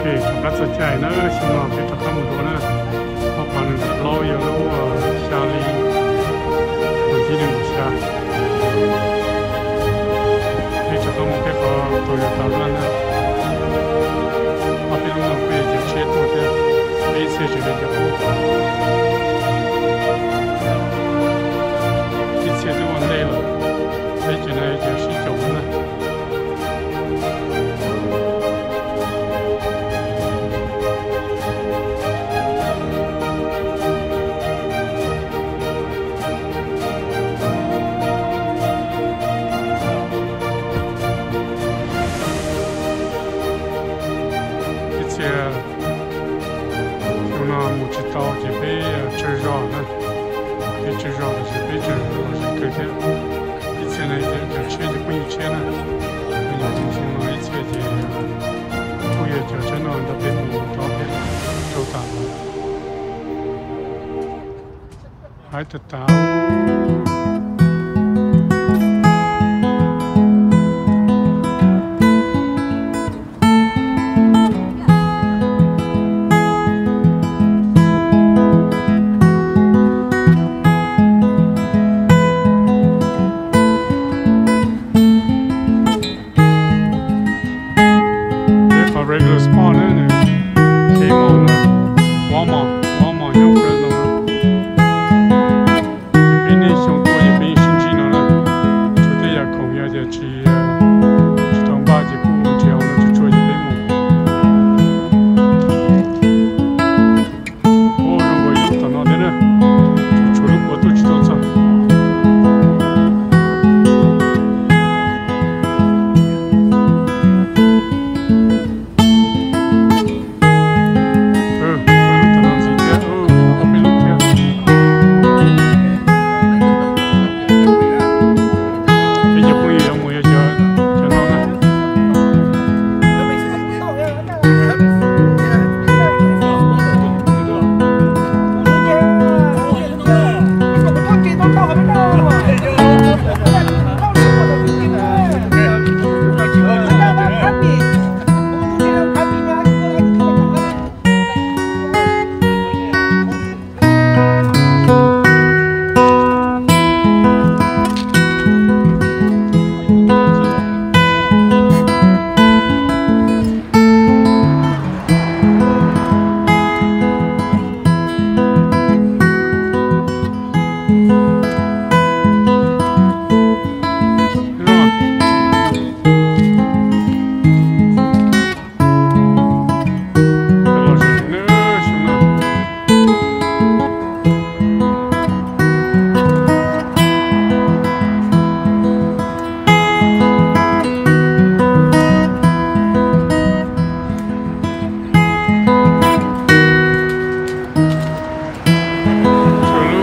Rov qab txog caij na, xyoo no peb rov qab mus dua na. Ob phav nees nkaum plaub yog lub xya hli, vas thib nees nkaum xya. Peb rov qab mus peb qhov Toyota Run na. Ob peb lub no kuj yog cov tsheb tuaj thiab, peb ib txhia tseem li cov ub. Ib txhia twb ua ntej lawm, peb ces no yog cov sib caum na. Ib txhia xyoo no mus tsis tau ces peb tsawg zog na, peb tsawg zog los sis peb tsawg los sis kawg thiab. Ib txhia no cov tsheb ces kuj yeej tshiab na, me nyuam xyoo no ib txhia ces kuj yog cov tsheb no nrog peb mus tau thiab, rau tas lawm. Hais tas tas. Peb qhov regular spot na, Kmart na, Walmart, Walmart nyob Fresno na. Ces peb niaj xyoo tuaj ces peb yeej sib ntsib no na. Tshuav tej yam khoom yog tias tsis, tsis tau npaj ces kuj nrhiav hauv no tsuag tsuag ces peb mus. Ua zoo nkaus ib lub tom no thiab na, tshuav lub puav tuaj tsis tau txog. Peb cov phooj ywg yuav mus yog cov no na.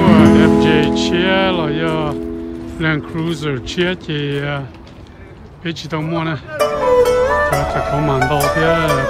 Cov lub F J tshiab los yog Land Cruiser tshiab ces peb tsis tau muaj na. Cov txawm khov mas ntau thiab.